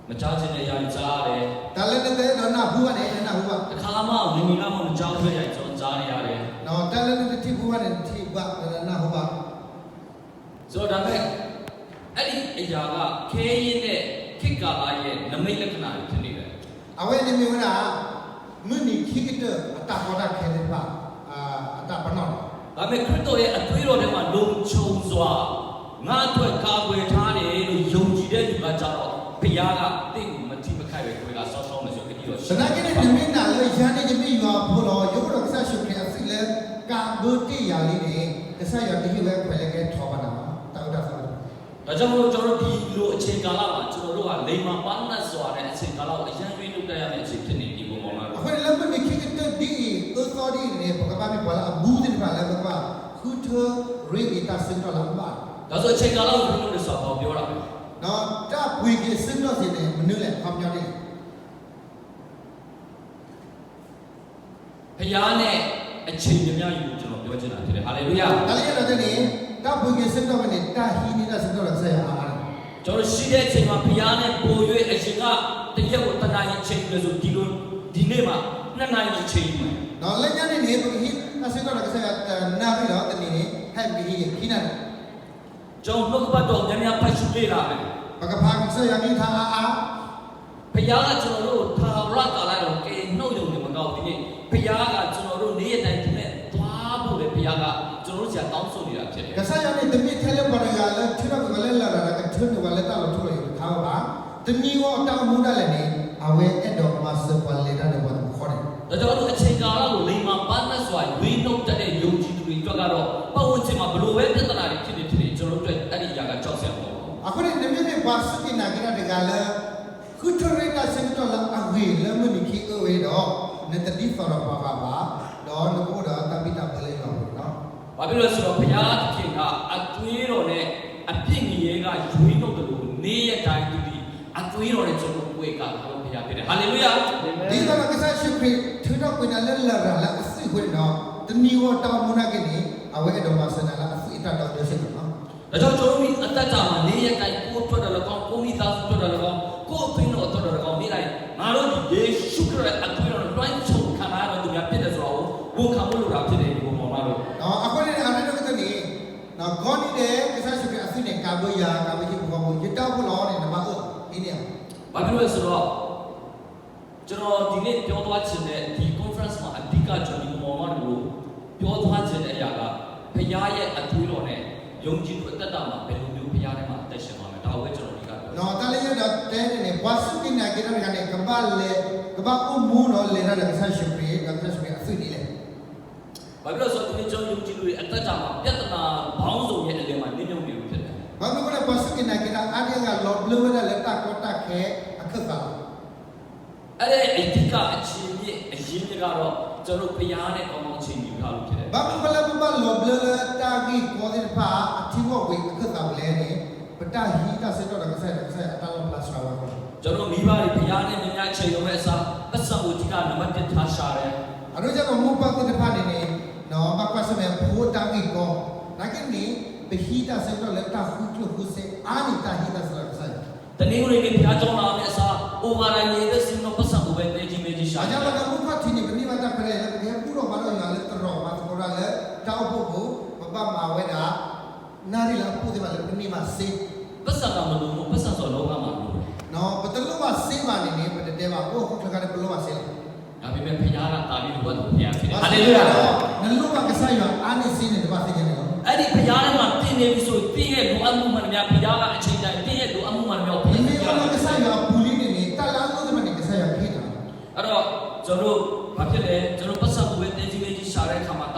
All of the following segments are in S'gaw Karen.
မကြားချင်တဲ့ຢာကကြားတယ် တၢ်လၢနတအဲၣ်ဒိးနၢ်ဟူဘၣ်န့ၣ် နနၢ်ဟူဘၣ်, တခါမှမမြင်ရမှမကြားဘူးတဲ့ຢာကကြားရတယ် တၢ်လၢနတထံၣ်ဘူးဘၣ်န့ၣ် နထံၣ်ဘူးဘၣ် နနၢ်ဟူဘၣ်. ဆိုတော့ဒါပေမဲ့ အဲ့ဒီအရာကခဲရင်နဲ့ခေတ်ကာလရဲ့နမိတ်လက္ခဏာတွေဖြစ်နေတယ် အဝဲန့ၣ်မ့ၢ်ဝဲဒၣ် မုၢ်နံၤခံကတၢၢ်အတၢ်ကီတၢ်ခဲသ့ၣ်တဖၣ် အတၢ်ပနီၣ်လီၤ. ဒါပေမဲ့ခရစ်တော်ရဲ့အသွေးတော်ထဲမှာလုံခြုံစွာငါအတွက်ကာကွယ်ထားတယ်လို့ယုံကြည်တဲ့လူကကြတော့ဘုရားကသင့်ကိုမထိမခိုက်ပဲခွဲလာစောစောနေတယ် သနာ်က့န့ၣ် နမ့ၢ်နာ်လၢယၤန့ၣ်ယမ့ၢ်ယွၤအဖိလီၤ ယအိၣ်ဒီးကစၢ်ယ့ၣ်ၡူးခရံာ်အသွံၣ်လၢ ကးဘၢတ့ၢ်ယၤလံန့ၣ် ကစၢ်ယွၤတဟ့ၣ်ဝဲခွဲးလၢကဟဲထီၣ်ဘၣ်နၤဘၣ် တၢ်အုၣ်တၢ်သီ ဒါကြောင့်မလို့ကျွန်တော်တို့ဒီလိုအချိန်ကာလမှာကျွန်တော်တို့ဟာလိမ္မာပါးနပ်စွာနဲ့အချိန်ကာလကိုအရမ်းရွေးနှုတ်တတ်ရမယ့်အချိန်ဖြစ်နေပြီဘုံမောင်မတို့ အဃိန့ၣ်လၢမုၢ်နံၤခံကတၢၢ်ဒ်အံၤ အၢသီဒ်အံၤန့ၣ် ပကဘၣ်မ့ၢ်ပှၤလၢအဘူးသ့ၣ်တဖၣ်လၢပကဘၣ်ဃုထၢရ့ဂ့ၤတၢ်ဆၢကတီၢ်လၢအဘၣ် ဒါဆိုအချိန်ကာလကိုရွေးနှုတ်တယ်ဆိုတာဘာကိုပြောတာလဲ ဒီးတၢ်ပှ့ၤက့ၤဆၢကတီၢ်စ့ၢ်န့ၣ် မနုၤလဲၣ် အခီပညီဒ်လဲၣ် ဘုရားနဲ့အချိန်များများယူဖို့ကျွန်တော်ပြောချင်တာဖြစ်တယ်။ ဟ်လၤလူယၤ တၢ်လၢယအဲၣ်ဒိးတဲန့ၣ် တၢ်ပှ့ၤက့ၤဆၢကတီၢ်ဖဲန့ၣ် တၢ်ဟံးန့ၢ်တၢ်ဆၢကတီၢ်ဒီးကစၢ်ယွၤအါအါန့ၣ် ကျွန်တော်ရှိတဲ့အချိန်မှာဘုရားနဲ့ပို့၍အရင်ကတရက်ကိုတစ်နာရီအချိန်ယူမယ်ဆိုဒီလိုဒီနေ့မှာနှစ်နာရီအချိန်ယူမယ် ဒီးလၢညါန့ၣ်န့ၣ် ပကဟံးတၢ်ဆၢကတီၢ်ဒီးကစၢ်ယွၤတနၣ်ရံၣ်ဒီးတနံၤန့ၣ် ဟဲပကဟံးဂ့ၤခံနၣ်ရံၣ် ကျွန်တော်နှုတ်ကပတ်တော်များများဖတ်ရှုလေ့လာမယ် ပကဖးကစၢ်ယွၤကလုၢ်ကထါအါအါ ဘုရားကကျွန်တော်တို့ကိုထာဝရကာလတော်ကယ်နှုတ်ရုံတင်မကဘူးဒီနေ့ဘုရားကကျွန်တော်တို့နေ့ရက်တိုင်းသူနဲ့သွားဖို့လည်းဘုရားကကျွန်တော်တို့ဆီကတောင်းဆိုနေတာဖြစ်တယ် ကစၢ်ယွၤန့ၣ် တမ့ၢ်ထဲလၢပှၤတဂၤလၢထုးထီၣ်ကွံာ်ပှၤလၢလရာ်ဒီးကထုးန့ၢ်ပှၤလၢတၢ်လီၤထူလီၤယိာ်တခါဘၣ်, တမံၤဂီၢ်တၢ်အိၣ်မူဒၣ်လဲာ်န့ၣ် အဝဲအဲၣ်ဒိးမၤစၢၤပှၤလဲၤတၢ်ဒီးပှၤတပူၤဃီန့ၣ် ဒါကြောင့်မလို့အချိန်ကာလကိုလိမ္မာပါးနပ်စွာရွေးနှုတ်တတ်တဲ့ယုံကြည်သူတွေအတွက်ကတော့ပတ်ဝန်းကျင်မှာဘယ်လိုပဲပြဿနာတွေဖြစ်နေဖြစ်နေကျွန်တော်တို့အတွက်အဲ့ဒီအရာကကြောက်စရာမဟုတ်ပါဘူး အဃိန့ၣ် နမ့မ့ၢ်ပှၤစူၢ်က့ၤနာ်က့ၤတၢ်တဂၤလၢ ဃုထၢရ့တၢ်ဆၢကတီၢ်လၢအဂ့ၤလၢမုၢ်နံၤခံအၢဝဲဒီး နတဒ်သိးဒီးပှၤဘၣ်ဘၣ်, ဒီးနကအိၣ်ဒီးတၢ်ဘံၣ်တၢ်ဘၢလၢယွၤအပူၤန့ၣ်လီၤ. ဘာဖြစ်လို့လဲဆိုတော့ဘုရားသခင်ကအသွေးတော်နဲ့အပြစ်ငရဲကရွေးနှုတ်သလိုနေ့ရက်တိုင်းသူသည်အသွေးတော်နဲ့ကျွန်တော်ကိုယ်ကာထားသောဘုရားဖြစ်တယ်။ ဟ်လၤလူယၤ ဒ်သိးဒီးကစၢ်ယ့ၣ်ၡူးခရံာ် ထုးထီၣ်ကွံာ်နၤလၢလရာ်လၢအသွံၣ်အဃိန့ၣ်ဒီး တမံၤဂီၢ်တၢ်အိၣ်မူနာ်က့န့ၣ် အဝဲအဲၣ်ဒိးမၤစၢၤနၤလၢအသွံၣ်အတၢ်ဒီသဒၢစ့ၢ်ကီးလီၤ. ဒါကြောင့်ကျွန်တော်တို့အသက်တာမှာနေ့ရက်တိုင်းကိုယ့်အတွက်တော်လည်းကောင်းကိုယ့်မိသားစုအတွက်တော်လည်းကောင်းကိုယ့်အသွေးတို့အတွက်တော်လည်းကောင်းနေ့တိုင်းငါတို့ယေရှုခရစ်ရဲ့အသွေးတော်နဲ့လွှမ်းခြုံခံထားရတဲ့သူများဖြစ်တယ်ဆိုတာကိုဝန်ခံဖို့လိုတာဖြစ်တယ်ဒီဘုံမောင်မတို့ အဃိန့ၣ် အရ့ဒိၣ်ကတၢၢ်န့ၣ် ဂီၤနံၤဒဲး ကစၢ်ယ့ၣ်ၡူးခရံာ်အသွံၣ်န့ၣ် ကးဘၢယၤ ကးဘၢဟံၣ်ဖိဃီဖိ ယတၢ်အိၣ်ဖှိၣ်လီၤန့ၣ် နဘၣ်အၢၣ်လီၤ ဟံးန့ၢ်ဧါ ဘာဖြစ်လို့လဲဆိုတော့ ကျွန်တော်ဒီနေ့ပြောသွားချင်တဲ့ဒီ conference မှာအဓိကကျွန်တော်ဒီကမောင်မတို့ကိုပြောသွားချင်တဲ့အရာကဘုရားရဲ့အသွေးတော်နဲ့ယုံကြည်သူအသက်တာမှာဘယ်လိုမျိုးဘုရားထဲမှာအသက်ရှင်သွားမလဲဒါကိုပဲကျွန်တော်အဓိကပြော တၢ်လၢယအဲၣ်ဒိးတဲန့ၣ်န့ၣ် ပှၤစူၢ်က့ၤနာ်က့ၤတၢ်တဂၤန့ၣ် ကဘၣ်လဲၤ ကဘၣ်အိၣ်မူဒီးလဲၤတၢ်ဒီးကစၢ်ယ့ၣ်ၡူးခရံာ် ဒီးကစၢ်ယ့ၣ်ၡူးခရံာ်အသွံၣ်ဒ်လဲၣ် ဘာဖြစ်လို့လဲဆိုတော့ဒီနေ့ကျွန်တော်ယုံကြည်သူတွေအသက်တာမှာပြဿနာပေါင်းစုံရဲ့အလယ်မှာနေမြောင်းနေတယ် ဘၣ်မနုၤအဃိလဲၣ် ပှၤစူၢ်က့ၤနာ်က့ၤတၢ်အါဒံအါဂၤလီၤဘျၢဝဲဒၣ်လၢတၢ်ကီတၢ်ခဲအခၢၣ်သးလီၤ. အဲ့ဒီအဓိကအချိန်မြင့်အရင်းမြစ်ကတော့ကျွန်တော်တို့ဘုရားနဲ့ကောင်းကောင်းချင်းယူထားလို့ဖြစ်တယ်။ ဘၣ်မနုၤအဃိလဲၣ် ပဘၣ်လီၤဘျၢလၢတၢ်ဂ့ၢ်ကီသ့ၣ်တဖၣ်အထံကီၢ်ဝံၤအခၢၣ်သးပူၤလဲၣ်န့ၣ် ပတၢ်ဟံးတၢ်ဆၢကတီၢ်ဒီးကစၢ်ယွၤ ကစၢ်ယွၤအတၢ်လီၣ်ဖျါစှၤဝဲအဃိ ကျွန်တော်မိဘတွေဘုရားနဲ့များများချိန်တော်မဲ့အစားပတ်စံကိုအဓိကနံပါတ်တစ်ထားရှာတယ် အဒိကၢ်ဒီးမိၢ်ပၢ်သ့ၣ်တဖၣ်န့ၣ်န့ၣ် ဘၣ်ကွၢ်ဆၢၣ်မဲာ်ဖိတၢ်ဂ့ၢ်ကီ နာ်က့န့ၣ် ပဟံးတၢ်ဆၢကတီၢ်လၢတၢ်ဃုကျိၣ်ဃုစ့အါန့ၢ်တၢ်ဟံးတၢ်ဆၢကတီၢ်ဒီးကစၢ်ယွၤ တနင်္ဂနွေနေ့ဘုရားကျောင်းလာမယ့်အစား overnight နေသက်စီတော့ပတ်စံကိုပဲတဲကြီးမဲကြီးရှာ အဃိဒီးမိၢ်ပၢ်ထံၣ်န့ၣ် ပန့ၢ်ဘၣ်တၢ်ခွဲးတၢ်ယာ်လၢပကဟဲဘူၣ်ထီၣ်ဘါထီၣ်ယွၤလၢသရိာ်မၤသကိးတၢ်လၢတၢ်အိၣ်ဖှိၣ်ပူၤ ပဘၣ်မၤဝဲဒၣ် နၣ်ရံၣ်လၢအပူၤသ့ၣ်တဖၣ်လၢပန့ၢ်ဘၣ်စ့ ပတ်စံကမလိုဘူးပတ်စံဆိုတာလောကမှာမလိုဘူး ပတလိၣ်ဘၣ်စ့ဘၣ်န့ၣ်န့ၣ် ပတတဲဘၣ် အိၣ်ဟီၣ်ခိၣ်ချၢခါန့ၣ် ပလိၣ်ဘၣ်စ့လီၤ ဒါပေမဲ့ဘုရားကသာပြီးလိုအပ်သူဘုရားဖြစ်တယ်။ ဟ်လၤလူယၤ နလိၣ်ဘၣ်ကစၢ်ယွၤအါန့ၢ်စ့န့ၣ် နဘၣ်သ့ၣ်ညါန့ၣ်လီၤ. အဲ့ဒီဘုရားထဲမှာသင့်နေပြီဆိုရင်သင့်ရဲ့လိုအပ်မှုမှန်သမျှဘုရားကအချိန်တိုင်းသင့်ရဲ့လိုအပ်မှုမှန်သမျှကိုပေး နမ့ၢ်အိၣ်လၢကစၢ်ယွၤအပူၤလံန့ၣ်န့ၣ် တၢ်လၢအလိၣ်သ့ၣ်တဖၣ်န့ၣ် ကစၢ်ယွၤကဟ့ၣ်နၤလီၤ. အဲ့တော့ကျွန်တော်တို့ဘာဖြစ်လဲကျွန်တော်ပတ်စံကိုပဲတဲကြီးမဲကြီးရှာတယ် ဒီးခ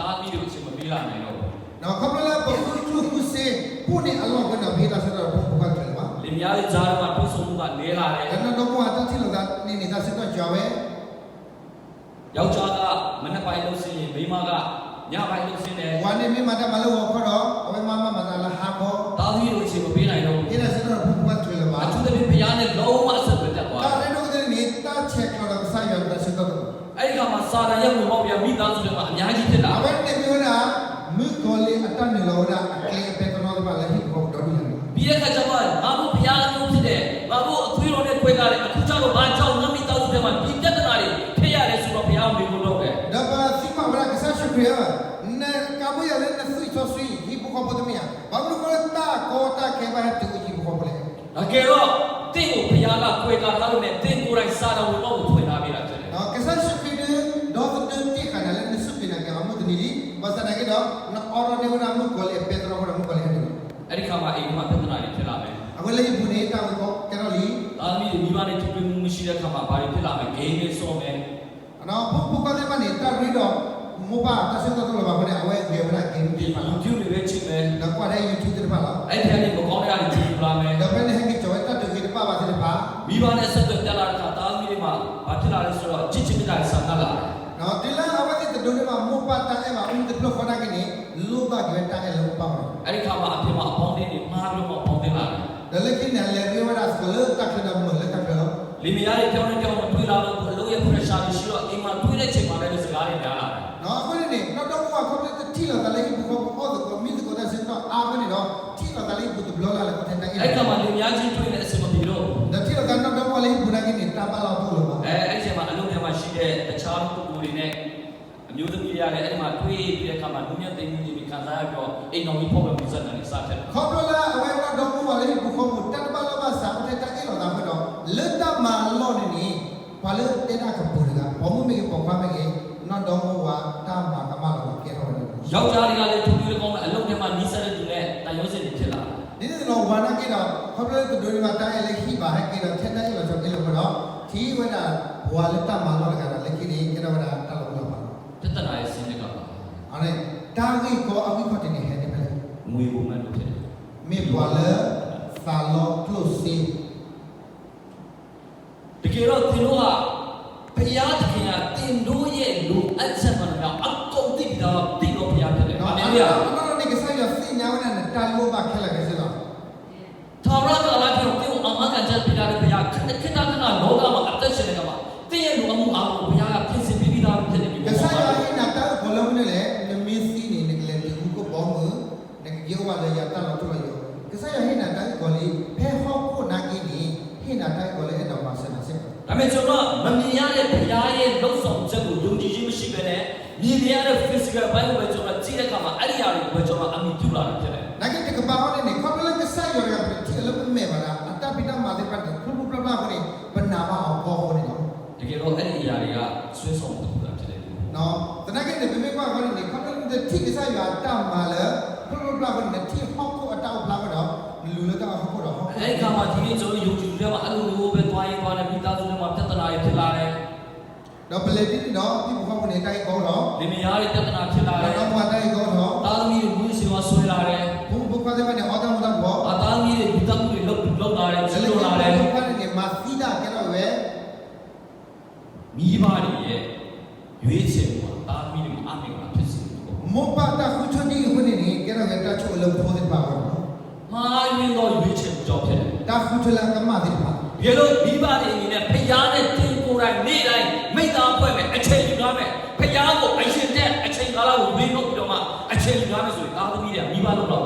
ီဖျိလၢပဃုကျိၣ်ဃုစ့ ပအိၣ်န့ၣ်အလီၢ်အပူၤန့ၣ် ပဟ့ၣ်တၢ်ဆၢကတီၢ်ဒီးဖိမုၣ်ဖိခွါတချုးလၢၤဘၣ် လင်မယားတွေကြားထဲမှာတွေ့ဆုံမှုကနည်းလာတယ် လၢနီၢ်ဒီမါတၢ်ထံၣ်လိာ်သးန့ၣ်န့ၣ် တၢ်ဆၢကတီၢ်စှၤဝဲ ယောက်ျားကမနက်ပိုင်းလုပ်စ့ရင်မိန်းမကညပိုင်းလုပ်စ့န့ၣ် ပှၤန့ၣ်မ့ၢ်မၤတၢ်မၤလၢဂီၤခီဒီး အဝဲမၤမၤမၤတၢ်လၢဟါခီ သားသမီးတို့အချိန်မပေးနိုင်တော့ဘူး ဟ့ၣ်တၢ်ဆၢကတီၢ်ဒီးဖိမုၣ်ဖိခွါတချုးလၢၤဘၣ် အထူးသဖြင့်ဘုရားနဲ့လုံးဝအဆက်အသွယ်ပြတ်သွားတယ် တၢ်ရ့ဒိၣ်ကတၢၢ်န့ၣ် တၢ်ဆဲးကျိးဒီးကစၢ်ယွၤတၢ်ဆၢကတီၢ်တအိၣ် အဲ့ဒီအခါမှာစာတန်ရဲ့ဝင်ပေါက်တွေကမိသားစုထဲမှာအများကြီးဖြစ်လာတယ် အဝဲန့ၣ်မ့ၢ်ဝဲဒၣ် မုၣ်ကီၤလံၢ်အတၢ်နုာ်လီၤဝဲဒၣ်အကျဲအပဲတြီသ့ၣ်တဖၣ်လၢဟံၣ်ဖိဃီဖိဒီဒူၣ်ညါန့ၣ်လီၤ ပြီးတဲ့အခါကျမှငါတို့ဘုရားအမျိုးဖြစ်တယ်ငါတို့အသွေးတော်နဲ့ခွဲထားတဲ့ ဘၣ်ဟဲတုၤအိၣ်ကံပဃီဖိလဲၣ်. အကဲထီၣ် သင့်ကို ဘုရားက ကွဲ့ကာထားပေမဲ့ သင့်ကိုယ်တိုင် စာတော်ဝင်ပေါက်ကို ဖွင့်ထားပေးတာ ဖြစ်တယ်. ကစၢ်ယ့ၣ်ၡူးခရံာ်ဒုး ဒီသဒၢတ့ၢ်ဃာ်နၤလၢနစူၢ်က့ၤနာ်က့ၤအီၤမုၢ်တနံၤလံ, ဘၣ်ဆၣ်သနာ်က့ဒီး နအိးထီၣ်န့ၢ်ဝဲဒၣ်မုၣ်ကီၤလံၢ်အပဲတြီအဃိဒီး မုၣ်ကီၤလံၢ်ဟဲနုာ်လီၤ. အဲဒီအခါမှာ အိမ်မှာ ပြဿနာတွေ ဖြစ်လာမယ်. အဝဲလၢဟံၣ်ပူၤန့ၣ် တၢ်ဂ့ၢ်ကီကဲထီၣ်လံ. သားသမီးတွေ မိဘနဲ့ ထိတွေ့မှု မရှိတဲ့အခါမှာ ဘာတွေ ဖြစ်လာမလဲ။ ဂိမ်းတွေ ဆော့မယ်. ဖိမုၣ်ဖိခွါသ့ၣ်တဖၣ်န့ၣ် တၢ်ရ့ဒီး မိၢ်ပၢ်တၢ်ဆၢကတီၢ်တအိၣ်လၢၤဘၣ်အဃိန့ၣ် အဝဲဂဲၤဝဲဒၣ် game သ့ၣ်တဖၣ်လီၤ. YouTube တွေပဲ ကြည့်မယ်. ဒီးကွၢ်ထဲ YouTube သ့ၣ်တဖၣ်လီၤ. အဲဒီထဲကနေ မကောင်းတဲ့ အရာတွေ ထပ်လာမယ်. ဒီးဖဲန့ၣ်ဟဲက့ၤကီၤဝဲတၢ်တဂ့ၤတဘၣ်ဘၣ်သ့ၣ်တဖၣ်. မိဘနဲ့ ဆက်သွယ် ပြတ်တာ တခါ သားသမီးတွေမှာ ဘာဖြစ်လာလဲဆိုတော့ ချစ်ခြင်းမေတ္တာတွေ စကားလာတယ်. တုၤလၢအဝဲသ့ၣ်တဒိးန့ၢ်ဘၣ် မိၢ်ပၢ်တၢ်အဲၣ်ဘၣ် အိၣ်မူတဖျၢၣ်ဃီနာ်က့န့ၣ် လိၣ်ဘၣ်က့ၤဝဲတၢ်အဲၣ်လၢမိၢ်ပၢ်အအိၣ်လီၤ. အဲဒီအခါမှာ အဖေမှာ အပေါင်းအသင်းတွေ မှားပြီးတော့မှ အပေါင်းအသင်းလာတယ်. ဒီးလၢခံန့ၣ် အလဲၤရ့ဝဲဒၣ်စ့ၢ်ကီးလၢတၢ်ချၢဒီးမုာ်လၢတၢ်ချၢလီၤ. လင်မယားတွေ တယောက်နဲ့တယောက် မတွေ့လာတော့ဘူး အလုပ်ရဲ့ pressure တွေရှိတော့ အိမ်မှာတွေ့တဲ့အချိန်မှာပဲ စကားတွေများလာတယ်. အဃိန့ၣ်န့ၣ် နီၢ်ဒီမိၢ်ဝၤခီဖျိတထံၣ်လိာ်သးလၢဟံၣ်ပူၤဃီပူၤ အီၣ်သကိးမံသကိးတၢ်ဆၢကတီၢ်အါအဃိန့ၣ်ဒီး ထံၣ်လိာ်သးလၢဟံၣ်ပူၤတဘျီလၢ်လၢ် အိၣ်ထဲတၢ်အ့ၣ်လိာ်သး. အဲဒီအခါမှာ လင်မယားချင်းတွေ့ရင် အဆင်မပြေတော့ဘူး. ဒီးထံၣ်လိာ်သးနီၢ်ဒီမိၢ်ဝၤလၢဟံၣ်ပူၤနာ်က့န့ၣ် တၢ်ဘၣ်လီၢ်တအိၣ်လၢၤဘၣ်. အဲ အဲဒီအချိန်မှာ အလုပ်ထဲမှာရှိတဲ့ တခြားလူပုဂ္ဂိုလ်တွေနဲ့ အမျိုးသမီးတွေကလည်း အဲဒီမှာတွေ့ပြီးတဲ့အခါမှာ နူးညံ့သိမ်မုန်းခြင်းတွေ ခံစားရပြီးတော့ အိမ်ထောင်စု ဖောက်ပြန်မှု စံတွေ စဖြစ်တယ်. ခီဖျိလၢအဝဲနီၢ်ဒီမိၢ်ဝၤလၢဟံၣ်ပူၤဃီပူၤ တၢ်တဘၣ်လီၢ်ဘၣ်စး အိၣ်ထဲတၢ်အ့ၣ်လိာ်သးအဃိဒီး လၢတၢ်မၤလီၢ်န့ၣ်န့ၣ် ပှၤလၢတဲဒၣ်ကပူၤတဂၤ ပိာ်မုၣ်မ့ၢ်ဂ့ၤပိာ်ခွါမ့ၢ်ဂ့ၤ နီၢ်ဒီမိၢ်ဝၤတၢ်မၤကမၣ်လီၤကဲထီၣ်ဝဲန့ၣ်လီၤ. ယောက်ျားတွေကလည်း သူတို့ကောင်းတဲ့အလုပ်ထဲမှာ နီးစပ်တဲ့သူနဲ့ သံယောဇဉ်တွေ ဖြစ်လာတယ်. ဒ်န့ၣ်အသိးဝၤနာ်က့ဒီး ခီဖျိလၢတဒိးန့ၢ်ဘၣ်တၢ်အဲၣ်လၢဟံၣ်ဘၣ် ဟဲက့ၤဒီးထဲတၢ်အ့ၣ်လိာ်ဆိးက့လိာ်ဃိဒီး ထံၣ်ဝဲဒၣ်ပှၤလၢတၢ်မၤလီၢ်တဂၤဒီး လၢခံန့ၣ် ကဲထီၣ်ဝဲဒၣ်တၢ်လီၤမုၢ်လီၤဖးလီၤ. ပြဿနာရဲ့ ဇာတိက တၢ်ဂ့ၢ်ကီအဂံၢ်ခီၣ်ထံးန့ၣ် ဟဲန့ၢ်ဖဲလဲၣ်. ငွေကိုမှတ်လို့ဖြစ်တယ်. မ့ၢ်ပှၤလၢသးလီကျိၣ်စ့ တကယ်တော့ သင်တို့ဟာ ဘုရားသခင်က သင်တို့ရဲ့ လိုအပ်ချက်မှန်သမျှ အကုန်သိပြီးသား သိသောဘုရားဖြစ်တယ်။ ဟါလ့လူယၤ. အနီၢ်နီၢ်န့ၣ် ကစၢ်ယွၤသ့ၣ်ညါဝဲဒၣ်နတၢ်လိၣ်ဘၣ်ခဲလၢာ်ခဲဆ့လီၤ. ထာဝရကာလထက် သင့်ကို အာမခံချက်ပေးထားတဲ့ဘုရား ခေတ်တခါ လောကမှာ အသက်ရှင်တဲ့အခါမှာ သင့်ရဲ့လိုအပ်မှုအားလုံးကို ဘုရားက ပြင်ဆင်ပေးပြီးသားဖြစ်တယ်။ ကစၢ်ယွၤဟ့ၣ်နၤတၢ်အုၣ်ကီၤလၢမနုၤလဲၣ်, နမ့ၢ်သံန့ၣ် နကလဲၤတုၤမူခိၣ်ဘီမုၢ်, နကက့ၤအိၣ်ဘၣ်လၢယွၤတၢ်လီၤထူလီၤယိာ်. ကစၢ်ယွၤဟ့ၣ်နၤတၢ်အုၣ်ကီၤလံ ဖဲဟီၣ်ခိၣ်နာ်က့န့ၣ် ဟ့ၣ်နၤတၢ်အုၣ်ကီၤလၢအဲၣ်ဒိးမၤစၢၤနၤစ့ၢ်ကီး. ဒါပေမဲ့ ကျွန်တော်တို့က မမြင်ရတဲ့ ဘုရားရဲ့ လုပ်ဆောင်ချက်ကို ယုံကြည်ခြင်းမရှိဘဲနဲ့ မြင်နေရတဲ့ physical အပိုင်းကိုပဲ ကျွန်တော်တို့ ကြည့်တဲ့အခါမှာ အဲ့ဒီအရာတွေကိုပဲ ကျွန်တော်တို့ အမှီပြုလာတာ ဖြစ်တယ်. နာ်က့တကပၤဃီန့ၣ်န့ၣ် ခီဖျိလၢကစၢ်ယွၤတဂၤ ပတထံၣ်အီၤလၢပမဲာ်ဘၣ်ဒီး အတၢ်ဖံးတၢ်မၤသ့ၣ်တဖၣ်န့ၣ် ဖျိဖျိဖျါဖျါအဃိန့ၣ် ပနာ်ဘၣ်အီၤကီအဃိန့ၣ်လီၤ. တကယ်တော့ အဲ့ဒီအရာတွေက ဆွဲဆောင်မှုတစ်ခုသာ ဖြစ်တယ်. သနာ်က့န့ၣ် ပမ့ၢ်ကွၢ်ဃီန့ၣ်န့ၣ် ခီဖျိလၢနတထံၣ်ကစၢ်ယွၤအတၢ်မၤလၢ ဖျိဖျိဖျါဖျါအဃိန့ၣ် နထံၣ်ဟီၣ်ခိၣ်အတၢ်အိၣ်ဖျါဃိဒီး နလူၤလၢတၢ်အိၣ်ဖျါဃိဒီးဟီၣ်ခိၣ်. အဲဒီအခါမှာ ဒီနေ့ ကျွန်တော်တို့ ယုံကြည်သူထဲမှာ အဲ့လိုမျိုးပဲ သွားရင်းသွားရင်းနဲ့ မိသားစုထဲမှာ ပြဿနာတွေ ဖြစ်လာတယ်. ဒီးပလဲၤဒ်န့ၣ်ဒီး ဟံၣ်ပူၤဃီပူၤန့ၣ် တၢ်ဂ့ၢ်ကီအိၣ်ထီၣ်, လင်မယားတွေ ပြဿနာ ဖြစ်လာတယ်. ဒီးနီၢ်မိၢ်ဝၤတၢ်ဂ့ၢ်ကီအိၣ်ထီၣ်, သားသမီးတွေ မူးယစ်ဆေးဝါး စွဲလာတယ်. ဖိမုၣ်ဖိခွါသ့ၣ်တဖၣ်န့ၣ် အီၣ်တၢ်မူတၢ်ဖှီၣ်, အသားသမီးတွေ လူသတ်မှုတွေ လုပ် လုပ်လာတယ်, ကျူးလွန်လာတယ်. ဖိမုၣ်ဖိခွါန့ၣ်န့ၣ် မၤသံတၢ်ကဲထီၣ်ဝဲ မိဘတွေရဲ့ ရွေးချယ်မှုဟာ သားသမီးတွေမှာ အားနည်းတာ ဖြစ်စေတယ်. မိၢ်ပၢ်တၢ်ဃုထၢဒ်အံၤအဃိန့ၣ်န့ၣ် ကဲထီၣ်ဝဲတၢ်ဆိၣ်အၢလၢဖိသ့ၣ်တဖၣ်အဂီၢ်န့ၣ်လီၤ. မှားယွင်းသော ရွေးချယ်မှုကြောင့် ဖြစ်တယ်. တၢ်ဃုထၢလၢအကမၣ်သ့ၣ်တဖၣ်. တကယ်လို့ မိဘတွေအနေနဲ့ ဘုရားနဲ့ သင်ကိုယ်တိုင် နေ့တိုင်း မိသားအဖွဲ့မယ် အချိန်ယူထားမယ်, ဘုရားကို အရင်ထက် အချိန်ကာလကို ရွေးနှုတ်ပြီးတော့မှ အချိန်ယူထားမယ်ဆိုရင် သားသမီးတွေက မိဘလုပ်တာ